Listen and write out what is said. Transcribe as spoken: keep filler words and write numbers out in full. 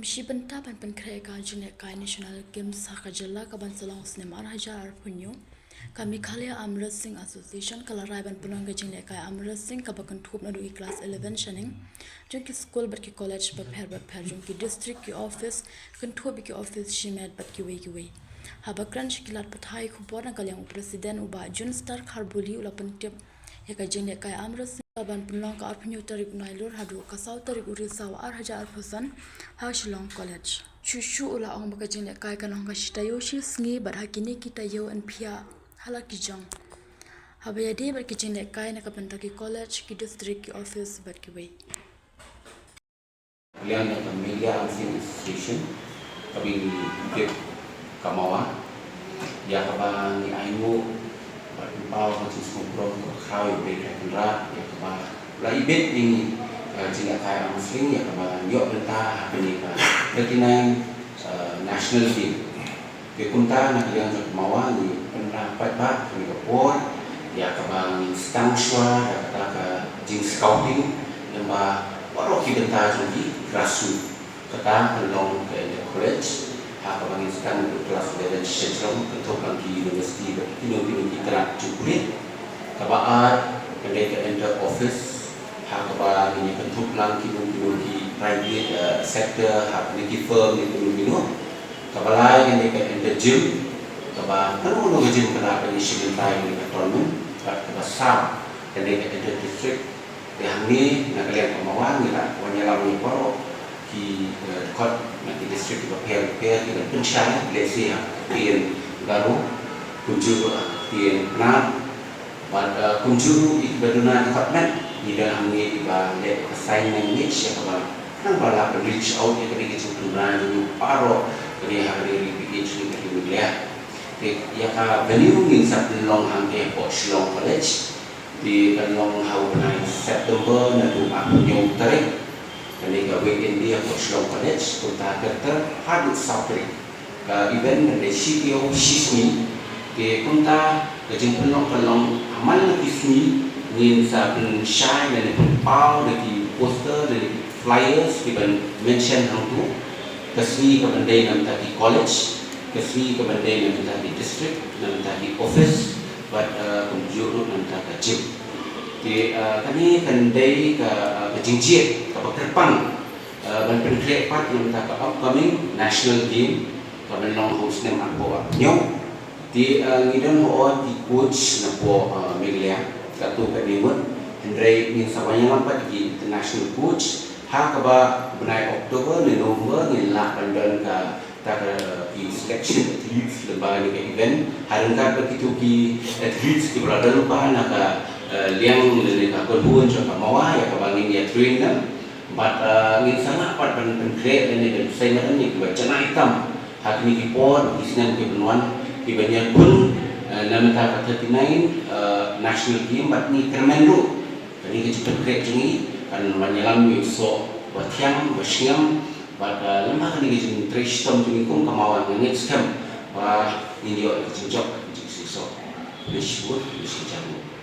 Shi bynta ban pynkhreh ka jinglehkai National Games ha ka jylla kaban sa long snem ar hajar arphew hynñiew, ka Meghalaya Arm Wrestling Association ka la rai ban pynlong ka jinglehkai arm wrestling kaba kynthup naduh ki klas eleven shaneng, jong ki skul bad ki college bapher bapher, jong ki district, ki office, kynthup ïa ki office shimet bad kiwei kiwei. Haba kren sha ki lad pathai khubor na ka liang, u President u Bah Junstar Kharbuli u la pyntip ïa ka jinglehkai arm wrestling kaban pynlong ka arphew hynñiew tarik u Nailur haduh ka saw tarik u Risaw ar hajar arphew san ha Shillong College. Shuh shuh u la ong ba ka jinglehkai kan long ka shi taïew shi sngi bad ha kine ki taïew yn phiah ha la ki jong. Haba ïadei bad ki jinglehkai na ka bynta ki college, ki district, ki office bad kiwei. Liang jong ka Meghalaya Arm Wrestling Association, kaba ngi tip ka MAWA, ïa kaba ngi ainguh bad pynpaw ka jingsngewbha kaba khraw ïa U Blei Trai Kynrad, ïa kaba u la ibit ïa ngi ka jinglehkai arm wrestling, ïa kaba ngi ïoh bynta ha kane ka thirty-nine, eh, National Game. Te kumta na ka liang jong ka MAWA ngi pynbna paidbah ha kane ka por ïa kaba ngin sdang shuwa da kata ka jingscouting, lyngba baroh ki bynta jong ki grassroots. Kata kan long ka inter college ha kaba ngin sdang naduh klas eleven sha sdang, kynthup lang ki university bad kino kino ki tnat jingpule. Kaba ar kan dei ka inter office ha kaba ngin ïa kynthup lang kino kino ki private, eh, sector, ha kino ki firm ne kino kino. Kaba lai kan dei ka inter gym, kaba kano kano ka gym ka lah ban ïashim bynta ïa kane ka tournament. Bad kaba saw kan dei ka inter district. Te hangne na ka liang ka MAWA ngi la wan ïalam ïa baroh ki, eh, dkhot na ki district kiba pher bapher, ki ban pynshai, lehse ha ka ktien Garo, kumjuh ruh ha ka ktien Pnar. Bad, eh, kumjuh ruh ïa kiba duna dkhot met, ngi don hangne kiba leh ka sign language ïa kaba nang ba lah ban reach out ïa kane ka jingtuna jong ngi baroh, kane ha kane ka ri Meghalaya. Te ïa ka venue ngin sa pynlong hangtei hapoh Shillong College. Te kan long ha u bnai September naduh arphew hynñiew tarik. Kane ka weekend day hapoh Shillong College, kumta ter ter haduh saw tarik. Ka event kan dei shi taïew shi sngi. Te kumta ka jingpynlong kan long ha man la ki sngi, ngin sa pynshai lane pynpaw da ki poster lane ki flyers kiban mention hangto. Ka sngi kaban dei na bynta ki college, ka sngi kaban dei na bynta ki district, na bynta ki office, bad, eh, kumjuh ruh na bynta ka gym. Te, eh, kane kan dei ka, eh, ka jingjied kaba kyrpang, eh, ban pynkhreh pat na bynta ka upcoming National Game kaban long ha u snem arphew arphew hynñiew. Te, eh, ngi don hooid ki coach napoh, eh, Meghalaya, katto katne ngut, hynrei ngin sa wan ïalam pat ïa ki international coach ha kaba bnai October ne November ngin lah ban don kata ka, eh, ki selection athletes lyngba kane ka event. Ha ryngkat bad kito ki athletes kiba la don lypa na ka, eh, liang lane ka kynhun jong ka MAWA ïa kaba ngin ïa train them. Bad, eh, ngin sa lah pat ban pynkhreh lane ban sei madan ïa kiba janai tam ha kine ki por, ki snem kiban wan, kiban ïakhun, eh, na bynta ka thirty-nine, eh, National Game, bad ngi kyrmen ruh kane ka jingpynkhreh jong ngi kan wan ïalam ïa u soh ba thiang ba shngiam, bad, eh, lyngba kane ka jingtrei shitom jong ngi kum ka MAWA nga ngeit skhem ba ngin ïoh ïa ka jingjop, ka jingsngewsih. Khublei shibun, khublei shihajar nguh.